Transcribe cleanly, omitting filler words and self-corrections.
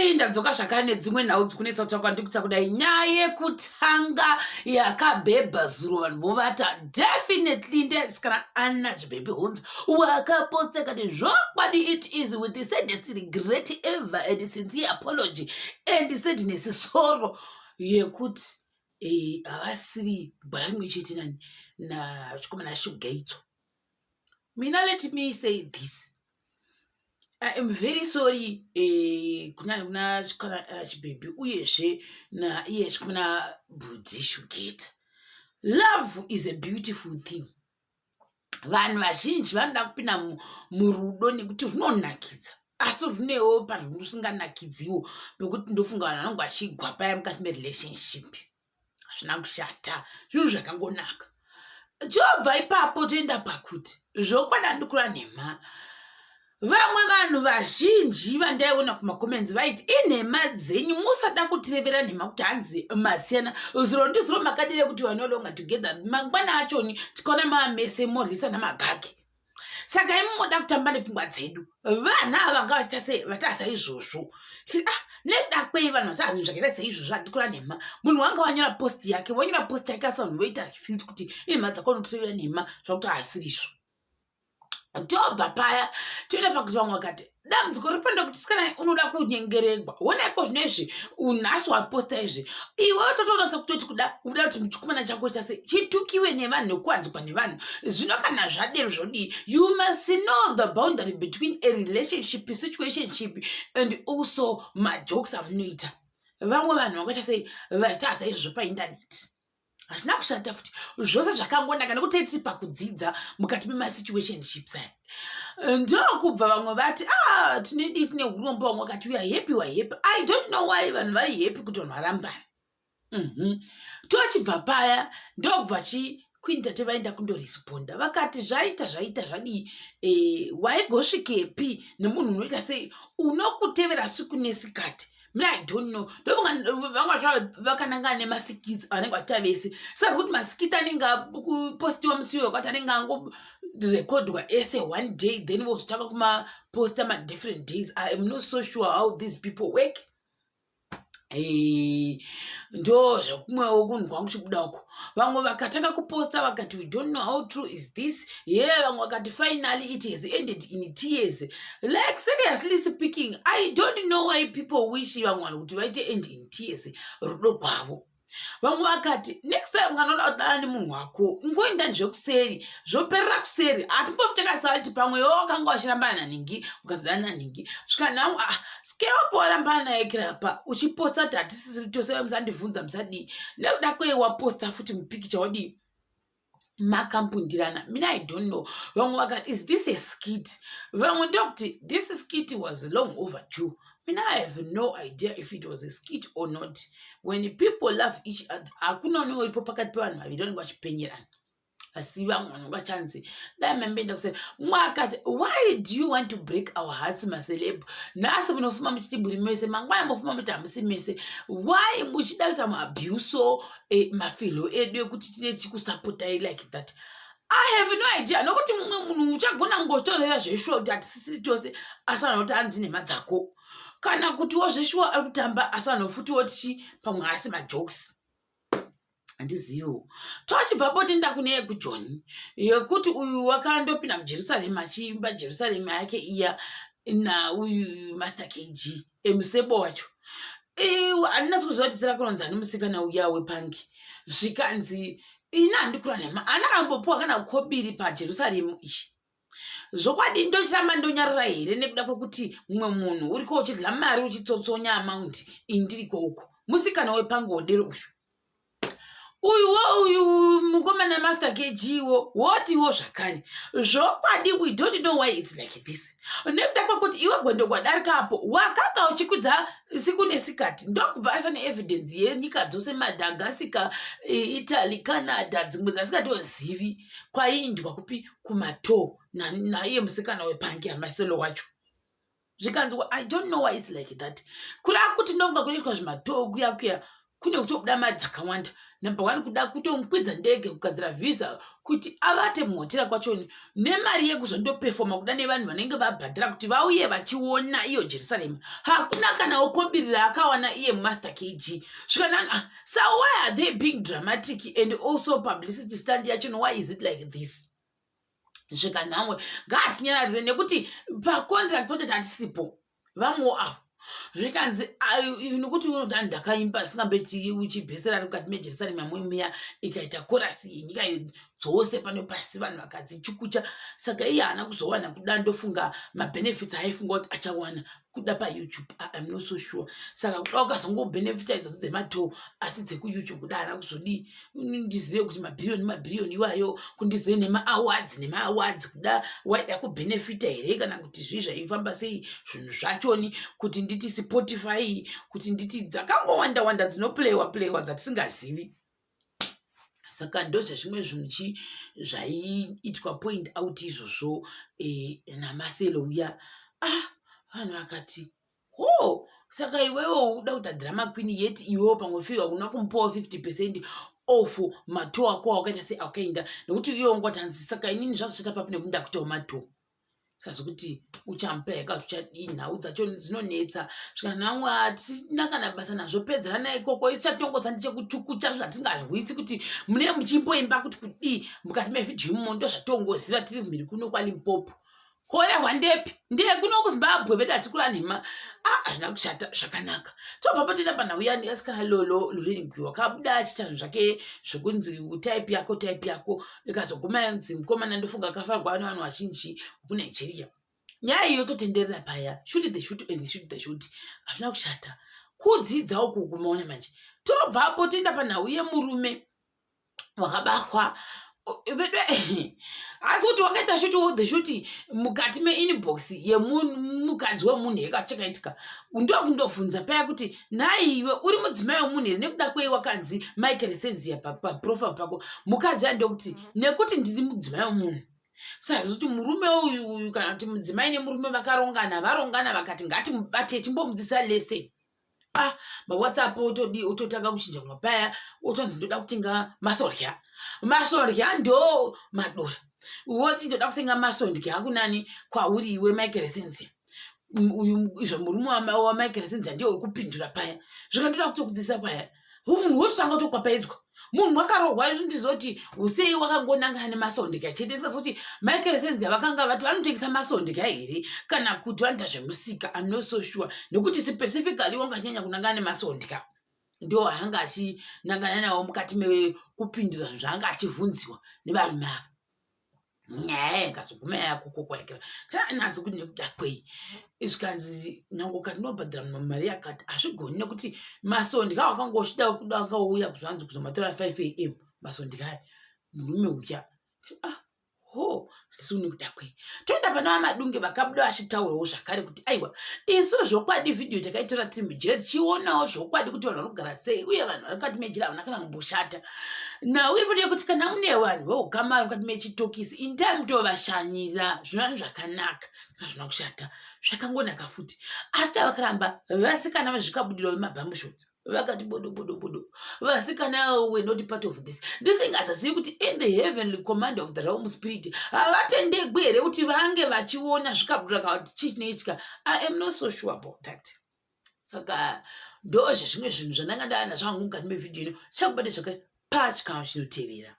Nhasi ndadzoka zvakare nedzimwe nhau dzikunetsa kutaura ndikuta kudai. Nyaya yekutanga yakabhebha zuro vanhu vovata definitely ndesikana Anna Chibhebhi Hunza wakaposta kati zvokwadi it is with the saddest regret ever and sincere apology and sadness sorrow yekuti eh, havasiri gwara rimwe chete nani nachikomana Shugaitso. Mina, let me say this: I am very sorry kuna kuna chikana chibhebhi uyezve naiye chikomana Bhudhi Shugeta. Love is a beautiful thing. Vanhu vazhinji vanoda kupinda murudo nekuti runonakidza, asi runewo parusinganakidziwo pekuti ndofunga vanhu vanonge vachigwa paya mukati merelationship. Hazvina kushata, zvinhu zvakangonaka. Chobva ipapo toenda pakuti zvokwadi handikura nhema. Vamwe vanhu vazhinji vandaiona kumacomments vaiti inhema dzenyu, musada kutirevera nhema kuti hanzi masiyana. Zuro ndizuro makadire kuti we no longer together, mangwana achoni tikaona maamese modlisana magaki. Saka imi moda kutamba nepfungwa dzedu. Vanhu ava vanga vachiita sei vataa saizvozvo? Ah, nekuda kwei vanhu vataa zvinhu zvakaita seizvozvo? Handikura nhema. Munhu wanga wanyora post yake, wanyora post yake, asi vanhu voita refute kuti inhema dzako, unotirevera nhema zvakuti haasirizvo. Tobva paya toenda pakuti vamwe vakati dambudziko riri pano kuti sikana unoda kunyengeregwa. Wonaiko zvino izvi, nhasi waposta izvi, iwe totoonatsa kutoti kuda kuda kuti chikomana chako chase chitukiwe nevanhu nekuwadzikwa nevanhu. Zvino kana zvadero zvodii? You must know the boundary between a relationship, situationship and also majokes amunoita. Vamwe vanhu vangacha sei vaita saizvozvo paindaneti. Hazvina kushata futi, zvose zvakangonaka nekuti tiri pakudzidza mukati memasituationships aya. Ndokubva vamwe vati, "Ah, tinedi tine urombo." Vamwe vakati, "We are happy, we are happy." I don't know why vanhu vari happy kuti vanhu varambana. Tochibva paya, ndokubva chi Queen Tate vaenda kundoresponda, vakati zvaita zvaita zvadii, waigosvikepi nemunhu unoita sei unokutevera siku nesikati? Mina, I don't know. Ndofunga vanga vakanangana nemaskits vanenge vachiita vese. Sazi kuti maskits anenge apostiwa musi iwoyo kwati anenge angorekodwa ese one day, then vozotanga kumaposta madifferent days. I am not so sure how these people work. Ndo zvekumwewo kunhu kwangu chibuda uko. Vamwe vakatanga kuposta vakati, "We don't know how true is this." Ye yeah, vamwe vakati, "Finally it has ended in tears." Like, seriously speaking, I don't know why people wish vamwe vanhu kuti vaite end in tears rudo rwavo. Vamwe vakati, "Next time kana uda kudana nemunhu wako, ingoenda zvekuseri, zvoperera kuseri." Hatimbofi takasati pamwe iwe wakanga wachirambana naningi, ukazodana naningi, svika nhau, ah, skewapo warambana naye kirapa uchiposta kuti hatisisiri tose, musandibvunza, musadii. Nekuda kwei waposta futi mupikicha wadii makambundirana? Mina, I don't know. Vamwe vakati, "Is this a skit?" Vamwe ndokuti, "This skit was long overdue." Mina, I have no idea if it was a skit or not. When people love each other, hakuna uneweripo pakati pevanhu vaviri vanenge vachipenyerana, asi vamwe vanhu vachanzi dai mamboenda kuseri. Mumwe akati, "Why do you want to break our hearts, maceleb? Nhasi munofuma muchiti muri mese, mangwana mofuma muchiti hamusi mese. Why muchida kuita maabuse mafilo edu ekuti tine tichikusapotai like that?" I have no idea, nokuti mumwe munhu uchagona kungotorera zveshuwa kuti hatisisiri tose, asi vanhu kuti hanzi nhema dzako, kana kutiwo zveshuwa ari kutamba, asi vanhu futiwo tichi pamwe asi majokes, handiziviwo. Tochibvapo toenda kune yekujoni yekuti uyu wakandopinda muJerusarema achiimba Jerusarema yake iya nauyu Master KG emusebo wacho. Handina kuziva kuti zita rake ronzani musikana uya wepangi. Zvikanzi ini handikura nhema, haana kambopiwa kana kobiri paJerusaremu iyi. Zvokwadi ndochiramba ndonyarara here nekuda kwekuti mumwe munhu uriko uchidya mari uchitsotsonya amount ini ndiriko uko? Musikana wepangi wodero uyu, uyuwo uyu mukomana Master KG wo wotiwo zvakare zvokwadi we don't know why it's like this, nekuda kwekuti iwe gwendo gwadarika apo wakanga uchikwidza siku nesikati, ndokubva aisa neevidence yenyika dzose, Madagascar, Italy, Canada, dzimwe dzasingatozivi kwaiindwa kupi kumato naiye musikana wepangi amaselo wacho. Zvikanzi, "I don't know why it's like that." Kuri akuti ndonga kunoitwa zvimatoo kuya kuya. Kune kutobuda mari dzakawanda. Number one, kuda kutomukwidza ndege, kugadzira visa kuti avate muhotera kwachoni, nemari yekuzondopefoma kuda nevanhu vanenge vabhadhara kuti vauye vachiona iyo Jerusarema. Hakuna kana wokombirira akawana iye Master KG. Zvikanani, ah, so why are they being dramatic and also publicity stand yacho? Why is it like this? Zvikanhamwe ngaatinyararire nekuti pacontract pacho tatisipo vamwewo avo. Zvikanzi nekuti unoti ndakaimba asingambeti uchibhesera ari mukati meJerusarema muya, ikaita korasi yenyika dzose pano pasi, vanhu vakadzichukucha. Saka iye haana kuzowana kuda, ndofunga mabenefits aaifunga kuti achawana kuda paYouTube, I'm not so sure. Saka kuda ukazongobhenefita idzodzo dzematour, asi dzekuYouTube kuda haana kuzodii. Ndizive kuti mabhiriyoni mabhiriyoni iwayo, kundizive nemaawards nemaawards, kuda waida kubhenefita here kana kuti zvii, zvaifamba sei zvinhu zvachoni, kuti nditi Spotify, kuti nditi dzakangowanda wanda dzinoplaywa playwa dzatisingazivi. Saka ndozvezvimwe zvinhu chi zvaiitwa point out izvozvo naMaselo uya. Ah, vanhu vakati, "Ho, saka iwewo uda kuita drama queen, yet iwewo pamwe fi hauna kumupawo 50% of matour ako awakaita sei akaenda?" Nekuti iwe ungoti hanzi, "Saka inini zvazosvika papi nekuti ndakuitawo matour?" Saka zvokuti uchamupa here, uchadii? Nhau dzacho dzinonetsa. Zvikanamwe hatina kana basa nazvo, pedzerana ikoko. Isi chatinongoza ndechekuchukucha zvatingazwisi kuti mune muchimboimba kuti kudii mukati mevhidhiyo imomo. Ndo zvatongoziva tiri mhiri kuno kwaLimpopo, korehwa ndepi ndekuno kuZimbabwe vedu hatikura nhema. Hazvina kushata, zvakanaka. Tobva potoenda panhau yani asikana Lolo Lorraine Gwiwa, akabuda achiita zvinhu zvake zvokunzi type yako, type yako, ikazoguma yanzi mukomana, ndofunga akafarwa nevanhu vazhinji kuNigeria. Nyaya iyo totenderera paya, shoot the shoot and shoot the shoot. Hazvina kushata, kudzidza uku kumaona manje. Tobvapo toenda panhau yemurume wakabatwa vedu, asi kuti wakaita shoot the shoot mukati meinbox yemukadzi wemunhu. Yekachakaitika ndokundobvunza paya kuti, "Nhaiwe, uri mudzimai wemunhu here? Nekuda kwei wakanzi Michael Senzia paprofile pako?" Mukadzi andokuti, "Nekuti ndiri mudzimai wemunhu." Saka kuti murume uyu uyu kana kuti mudzimai nemurume vakarongana, varongana vakati, "Ngatimubate timbomudzidzisa lesson." Ah, maWhatsApp otodi ototanga kuchinja kumapaya, otonzi, "Ndoda kutenga masorya." Masorya ndo madora. Woti, "Ndoda kutenga masondya kunani?" Kwauri iwe Michael Senzia uyu. Izvo murume waMichael Senzia ndiye uri kupindura paya. Zvikandoda kutokudzisa paya, munhu wototanga kutokwapaidzwa, munhu wakarohwa. Ndizoti usei wakangonangana nemasondya chete, sikazi Michael Senzia vakanga vati vanotengesa masondya here kana kuti vanoita zvemusika? I'm not so sure, nekuti specifically wanganyanya kunangana nemasondya, ndo anga achinangana nawo mukati mekupindura zvinhu zvaanga achivhunziwa nevarume ava. Nyaya yakazoguma yakukokwakira kana nazi kuti nekuda kwei. Zvikanzi nyange ukati ndinobhadhara munhu mari yakati, hazvigoni, nekuti masondya wakanga uchida kuda angauya kuzvanzi kuzomatora 5 a.m. masondya aya murume uya. Ah, ho, handisi nekuda kwei. Toenda pana vaMadunge, vakabuda vachitaurawo zvakare kuti, "Aiwa, isu zvokwadi vhidhiyo takaitora tiri mujeri, tichionawo zvokwadi kuti vanhu vari kugara sei, uye vanhu vari mukati mejeri havana kana kumboshata." Nhau iripo ndeyekuti kana mune vanhu veukama vari mukati mechitokisi, indai mutovashanyira, zvinova zvakanaka kana zvina kushata, zvakangonaka futi. Asi tavakaramba vasikana vezvikabudiro vemabhamushotsi vakati, "Bodo bodo bodo, vasikana were not part of this." Ndisingazozivi kuti in the heavenly command of the realm spirit havatendegwi here kuti vange vachiona zvikabudira kana kuti chii chinoitika. I am not so sure about that. Saka ndozvezvimwe zvinhu zvandanga ndaana zvangu mukati mevhidhiyo ino. Chakubata zvakare pachikamu chinotevera.